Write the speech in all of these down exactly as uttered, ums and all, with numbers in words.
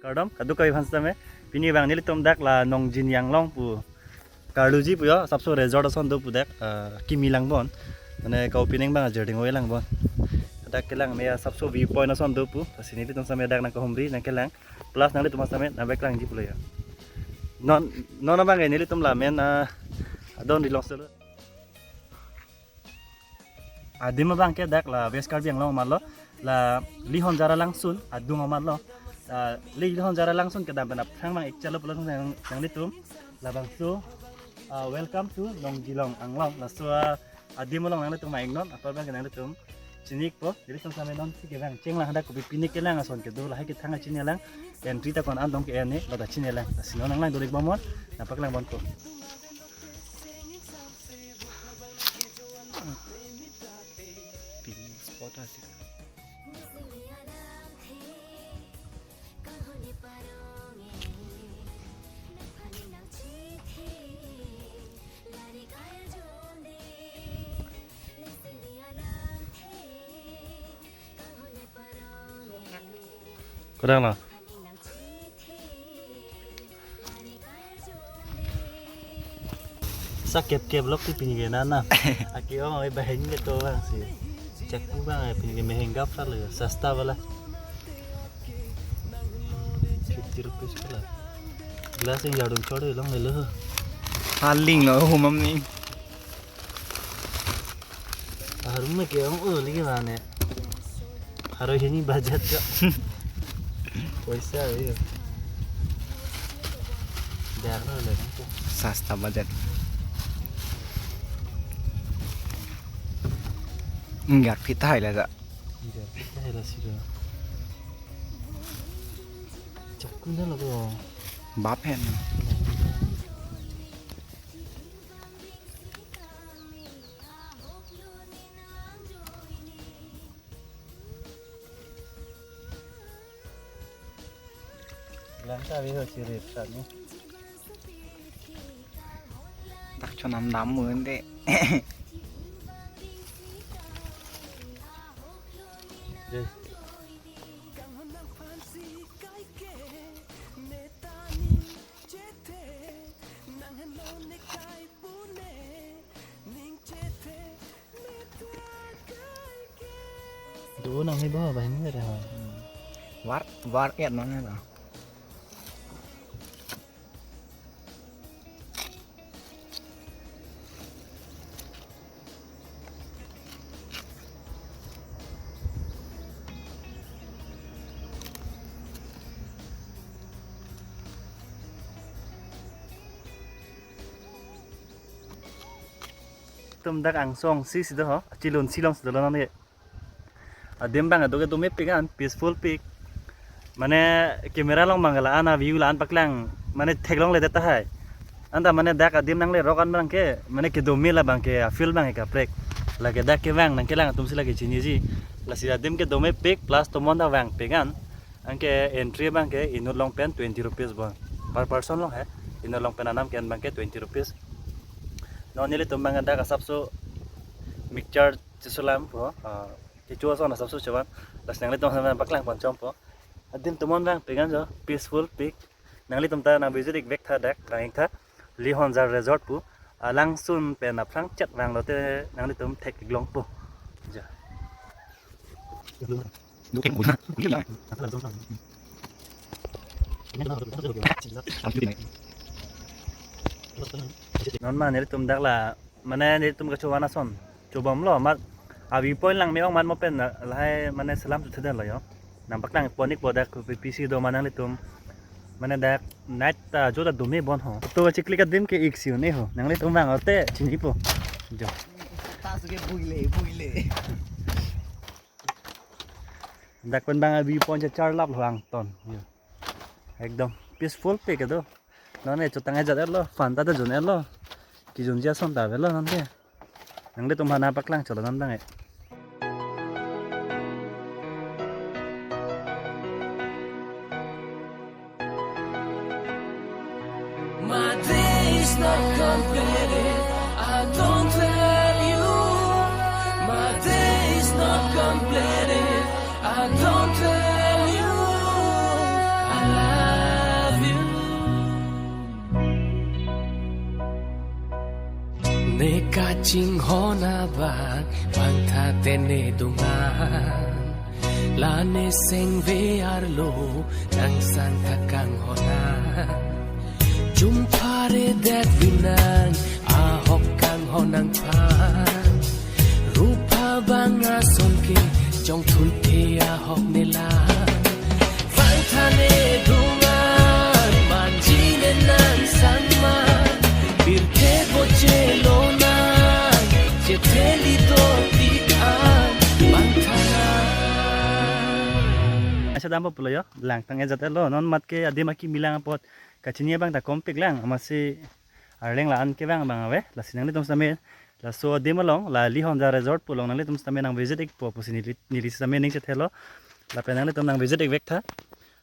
Kardom, kadokave aphan sitame. Pini abang nelitum dak la Nongjini Anglong pu karluji pu jo, asapso resort ason do pu dak, ah, kimi langbom. Mane ka-opening abang ajir ding oi langbom. Dak kelang me asapso view point ason do pu. Lasi nelitum sitame dak nangkahumri nangkelang. Plus nanglitum sitame nangpaklangji pulo jo. Non, non abang ke nelitum la men, ah, adon rilong selo. Adim abang ke dak la West Karbi Anglong amat lo, la Lihonjar alangsun adung amat lo. Ah, Lihonjar alangsun kedam pen aphrang abang ik chalo pulo nang, nanglitum. Labangso, ah, welcome to Nongjilong Anglong. Laso, ah, adim along nanglitum ma-ingnon, apar abang ke nanglitum chini-ikpo. Jadi sitame non si kevang chenglang hadak kopi pini kelang ason kedo lahai kethang chini lang. Entry ta ko-an adong ke-en ne, lata chini lang. Lasi non nanglang do-ikbom non, nangpaklangbompo. Picnic spot ase. Kurang lah. Sa kep kep lok ti pini ke nana. Aki ong oi baheng ke to bang si. Chakku abang ai pini ke mehengga pha lo, sasta wala. Fifty rupees pala. Glass yang jadon chode long lelo. Haling lo humam ni. Harum me ke ong o lagi mane. Haro hini budget ka. Poisa ayo. Dak lo le. Sasta budget. Enggak pita hai la sa. Enggak pita hai la sih. Chakku na lo ko. Bap hen. Langka viho chirip sani. Tak chonam dam mun de. Deh. Duo nang hei bo, bahini ada ha. War, war et non ada. Tum dak angsong si si do ho, chilun silong si do lo nang de. Adim abang ado ke dome pik an, peaceful pik. Mane camera along abang la-an a-view la-an paklang, mane theklongle det tahai. Anta mane dak adim nangle rok an abang ke, mane kedome la abang ke, a-field abang ke kaprek. Lake dak kevang nangkelang atum si lake chiniji. Lasi adim ke dome pik plus tomon ta vang pik an. Anke entry abang ke inut along pen twenty rupees bon. Per person along he. Inut along pen anam ke-en abang ke twenty rupees. Non nelitum abang dak asapso mixture chesolampo. Ah, kecho ason asapso chevan. Lasi nanglitum sitame paklangpon chompo. Adim tomon vang pik an jo, peaceful pik. Nanglitum ta nang visit ik vek tha dak, nang ik tha. Lihonjar Resort pu. Alangsun pen aphrang chet vang lote nanglitum thek-ik longpo. Jo. Non ma nelitum dak la, mane nelitum kachovan ason chobomlo, amat a-view point lang me-ong, amat mo pen lahai mane selam chothe detlo jo. Nangpaklangpon ikpo dak kopi pisi do ma nanglitum. Mane dak night ta jo ta dome bon ho. To chiklik adim ke ik si un-e ho. Nanglitum vang lote chinipo. Jo. Ta su ke buile, buile. Dak pen abang a-view point chechar lap lo angton. Jo. Ekdom peaceful pik kedo. Non e chotang ajat etlo, fun ta ta jun etlo. Kijunji ason ta avelo non ke. Nanglitum aphan nangpaklang cholo non abang e. My day is not completed, I don't tell you. My day is not completed, I don't tell you. I Chinghon abang bangtha tene dungan, la ne sengve arlo nangsang thakang honan. Jumphare det binang ahok kanghon nangphan, rupa bang ason ke jong thulke ahok nelang. Bangtha ne dungan manji ne nangsang man, pirthe boche lonang, chetheli do tik an bangtha na. Acha dampo pulo yo, langtang ejat lo, non mat ke adim akimi lang apot kachini abang ta kompik lang, amatsi Arleng la-an kevang abang ave, lasi nanglitum sitame laso adim along, la Lihonja Resort pu along nanglitum sitame nang visit ikpo pusi neli, neli sitame ning chethelo. Lapen nanglitum nang visit ikvek tha.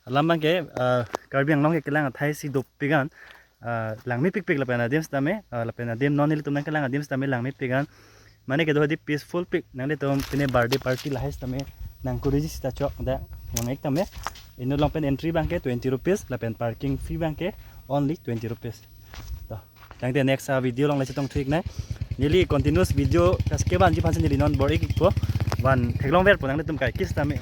Alam abang ke, ah, Karbi Anglong ke kelang athai si dopik an, ah, langmepikpik lapen adim sitame, ah, lapen adim non nelitum nangkelang adim sitame langmepik an. Mane kedo hadi peaceful pik, nanglitum pine birthday party lahai sitame nangkuriji sita chok da vang-ik tame. Inut along pen entry abang ke twenty rupees, lapen parking fee abang ke only twenty rupees. To, tangte next, ah, video along le chetongthu-iknang. Neli continuous video kaske vanji aphansi neli non bor-ik ikpo. Van theklongverpo nanglitum kaikis tame.